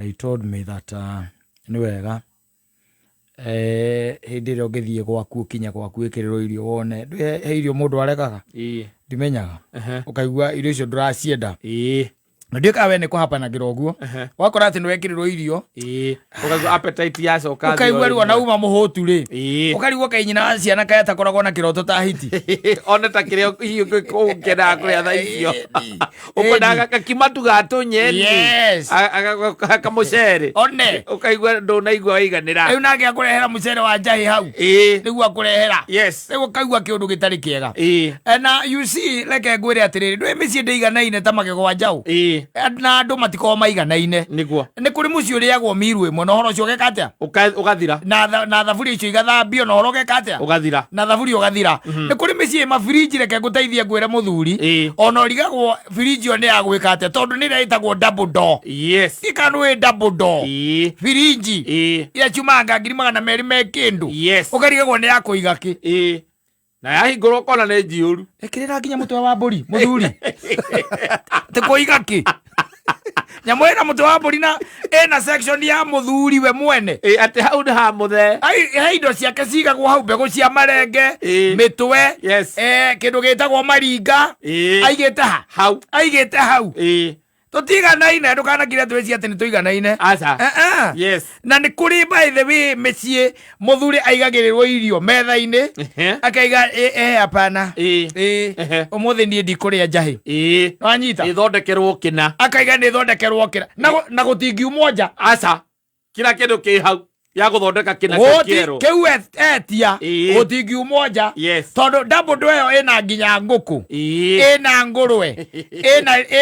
He told me that nĩ wega hĩndĩ ĩrĩa ũngĩthiĩ gwaku ũkinye gwaku wĩkĩrĩrwo irio wone he irio mũndũ aregaga. Ndimenyaga. Ũkaigua irio icio ndũracienda. Na ndiũĩ kana we nĩ kũhapanagĩra ũguo. Wakora atĩ nĩ wekĩrĩrwo irio. Ũkaigua appetite yacoka thĩ ũkaigua o rĩu ona rĩmwe. uma mũhũtu rĩ, ũkarigwo kaĩ nyina wa ciana kaĩ atakoragwo na kĩroto ta hiti. One ta kĩrĩa hihi ũngĩendaga kũrĩa thaa icio. Ũkwendaga gakima tu ga tũnyeni. Yes. Kamũcere. One. Ũkaigua ndũnaigua waiganĩra. Rĩu nake akũrehera mũcere wa njahĩ hau. Nĩguo akũrehera. Rĩu ũkaigua kĩũndũ gĩtarĩ kĩega. Na you see, reke ngwĩre atĩrĩrĩ, ndũĩ mĩciĩ ndĩiganaine ta magego wa njaũ. Na andũ matikoragwo maiganaine. Nĩguo. Nĩ kũrĩ mũciĩ ũrĩagwo miru ĩmwe na ũhoro ũcio ũgeka atĩa? Ũgathira. Na thaburia icio igathambio na ũhoro ũgeka atĩa? Ũgathira. Na thaburia ũgathira. Nĩ kũrĩ mĩciĩ mabirinji, reke ngũteithie ngwĩre mũthuri. Ona ũrigagwo birinji ĩyo nĩ ya gwĩka atĩa tondũ nĩ ĩrĩa ĩtagwo double door. Ikanu ĩ double door. Birinji. Iria ciumaga 200,000 me kĩndũ. Ũkarigagwo nĩ ya kũiga kĩ. Na yahingũrwo ũkona nĩ njiyũru. Ĩkĩrĩra nginya mũtwe wa mbũri mũthuri. Atĩ kũiga kĩ? Nyamũ ĩna mũtwe wa mbũri na ĩna section ya mũthuri we mwene. Atĩ hau nĩ ha mũthee. Ai, he indo ciake cigagwo hau, mbegũ cia marenge, mĩtwe, kĩndũ gĩtagwo maringa, aigĩte ha? Hau. Aigĩte hau. Tũtiganaine, ndũkanakire twĩcie atĩ nĩ tũiganaine. Aca. Eh, eh. Na nĩ kũrĩ, by the way, mĩciĩ mũthuri aigagĩrĩrwo irio metha-inĩ, akaiga hapana. Ũmũthĩ niĩ ndikũrĩa njahĩ. Wanyita? Ĩthondekerwo kĩna. Akaiga nĩ ĩthondekerwo kĩna. Na gũtingiumwo nja. Aca. Kila kĩndũ kĩ hau ya gũthondeka kĩna kĩu kĩerũ. Kĩu etia gũtingiumwo nja. Tondũ double door ĩyo ĩna nginya ngũkũ. Ĩna ngũrwe.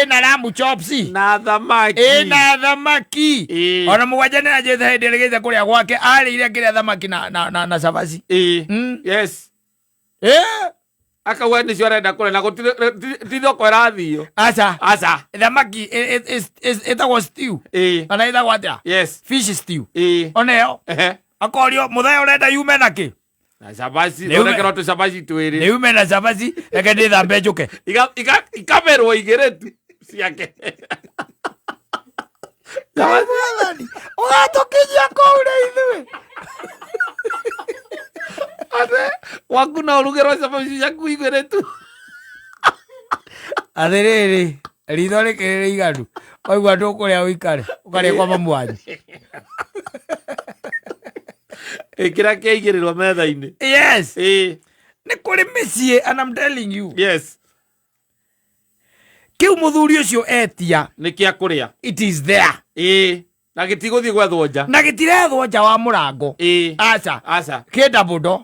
Ĩna lamb chops. Na thamaki. Ĩna thamaki. Ona mũgwanja nĩ anjĩte hĩndĩ ĩrĩa gĩte kũrĩa gwake arĩire kĩrĩa thamaki na cabaci. Akauga nĩcio arenda kũrĩa na gũtirĩ ti thoko ĩrathio. Aca. Aca. Thamaki ĩtagwo stew. Kana ĩtagwo atĩa? Fish stew. Ona ĩyo. Akorio mũthenya ũrenda yume na kĩ? Na cabaci, Nĩ ume- thondekerwo tũcabaci twĩrĩ. Nĩ yume na cabaci, reke ndĩthambe njũke. Ikamerwo igĩrĩ tu ciake. Mwathani, ũgatũkinyia kũu rĩ ithuĩ. Ate, waku no ũrugĩrwo cabaci ciaku igĩrĩ tu. Atĩrĩrĩ, ritho rĩkĩrĩ rĩiganu. Waigua ndũkũrĩa ũikare, ũkarĩa kwa mamu wanyu. Ĩkĩra kĩaigĩrĩrwo metha-inĩ. Yes. Nĩ kũrĩ mĩciĩ, and I'm telling you. Kĩu mũthuri ũcio etia nĩ kĩa kũrĩa. It is there. Na gĩtigũthiĩ gwethwo nja. Na gĩtirethwo nja wa mũrango. Aca. Aca. Kĩ double door.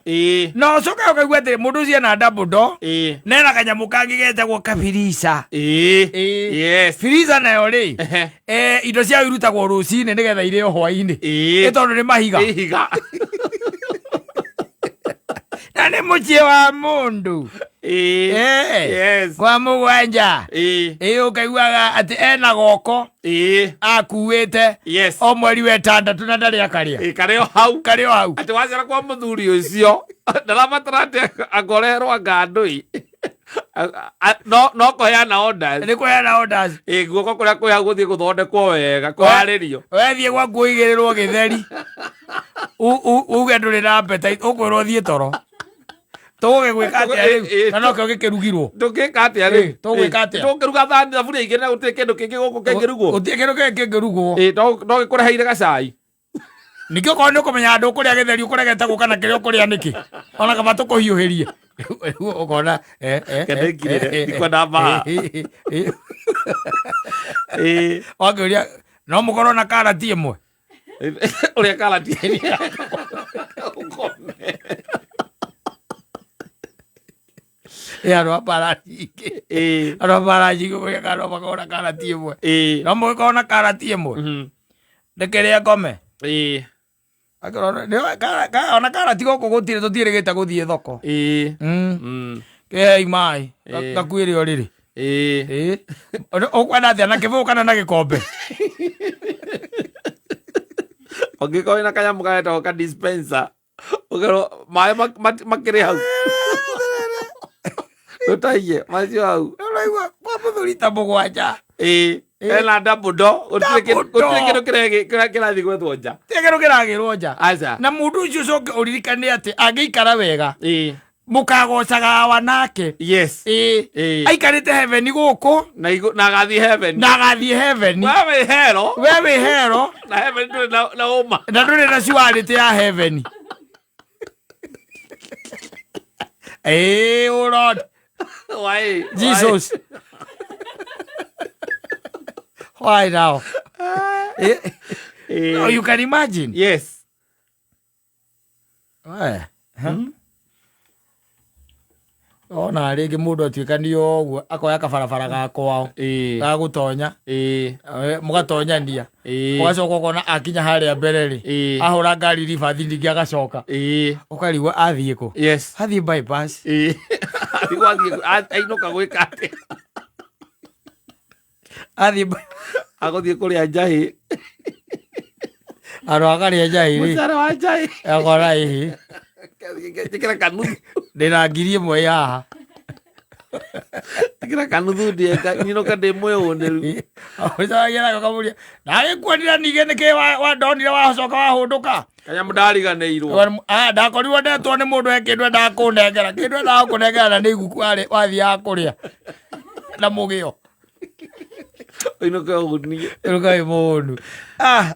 Na ũcoke ũkaigua atĩrĩ, mũndũ ũcio ena double door. Na ena kanyamũ kangĩ getagwo kabirica. Firiza nayo rĩ, indo ciayo irutagwo rũcinĩ nĩgetha irĩo hwainĩ. Ĩ tondũ nĩ mahiga. Nĩ ihiga. Na nĩ mũciĩ wa mũndũ. Kwa mũgwanja. Ũkaiguaga atĩ ena goko. Akuĩte. O mweri wa ĩtandatũ na ndarĩ akarĩa. Karĩ o hau. Karĩ o hau. Atĩ wacera kwa mũthuri ũcio, ndarabatara atĩ angoreherwo anga ndũi. No kũheana orders. Nĩ kũheana orders. Guoko kũrĩa kwĩ hau gũthiĩ gũthondekwo wega, kũharĩrio. Wethiĩ gwaku ũigĩrĩrwo gĩtheri. Uge ndũrĩ na appetite, ũkwĩrwo ũthiĩ toro. Tũgũgĩgwĩka atĩa rĩu? Na nokĩo gĩkĩrugirwo. Tũngĩka atĩa rĩu? Tũgwĩka atĩa? Tũngĩruga thani thaburia igĩrĩ na gũtirĩ kĩndũ kĩngĩ gũkũ kĩngĩrugwo. Gũtirĩ kĩndũ kĩngĩ kĩngĩrugwo. No gĩkũreheire gacai. Ningĩ okorwo nĩ ũkũmenya andũ ũkũrĩa gĩtheri ũkũregete gũka na kĩrĩa ũkũrĩa nĩkĩ? Ona kaba tũkũhiũhĩrie. Rĩu ũkona, Kende ngirĩre, ndikwenda mbaa. Wakĩũria, no mũkorwo na karati ĩmwe? Ũrĩa karati ĩrĩa. Ũkome. Andũ a mbara nyingĩ. Andũ a mbara nyingĩ kũrĩa kana no makorwo na karati ĩmwe. No mũgĩkorwo na karati ĩmwe. Ndĩkĩrĩe ngome. Akĩrora, ona karati gũkũ gũtirĩ, tũtiĩrĩgĩte gũthiĩ thoko. Kĩhei maĩ, gakuĩre ũrĩrĩ. Ũkwenda atĩa, na kĩbũyũ kana na gĩkombe? Ũngĩkorwo wĩna kanyamũ karetagwo ka dispenser, ũkerwo maĩ makĩrĩ hau. Ndũtaiye macio hau. Ũraigua kwa mũthuri ta mũgwanja. Ena double door, gũtirĩ Double door. gũtirĩ kĩndũ kĩrathiĩ gwethwo nja. Tigä kĩragĩrwo nja. Aca. Na mũndũ ũcio ũcoke ũririkane atĩ angĩikara wega, Ĩĩ. mũkagocaga awa nake. Yes. Ĩĩ. Ĩĩ. Aikarĩte heaven gũkũ. Na agathiĩ heaven. Na agathiĩ heaven. We wĩ hero. We wĩ hero. Na heaven ndũrĩ na ũma. Na ndũrĩ na surety ya heaven. Ĩĩ, oh Lord. Why? Jesus. Why now? Why? Oh, you can imagine. Yes. Why? Ona rĩngĩ mũndũ atuĩkanio ũguo akoya kabarabara ga kwao ga gũtonya, mũgatonyania, ũgacoka ũkona akinya harĩa mbere rĩ, ahũra ngari ribathi ningĩ agacoka, ũkarigwo athiĩ kũ. Yes. Athiĩ bypass. Ĩĩ. Athiĩ ainũka gwĩka atĩa? Athiĩ Agũthiĩ kũrĩa njahĩ. Andũ akarĩa njahĩ rĩ. Mũcere wa njahĩ. Akona ĩhĩ. Njĩkĩra kanuthu. Ndĩna 1000 ĩ haha. Njĩkĩra kanuthu ndĩe nyinũka ndĩ mwĩhũnĩru. Ũcaragia nake ũkamũria ndagĩkuonire ningĩ nĩkĩ wandonire wacoka wahũndũka. Kanyamũ ndariganĩirwo. Ah, ndakorirwo ndetwo nĩ mũndũ he kĩndũ endaga kũnengera, kĩndũ endaga kũnengera na nĩ iguku arĩ wathiaga kũrĩa na mũgĩo. Ũinũke ũhũnie. Ũinũke wĩ mũhũnu. Ah.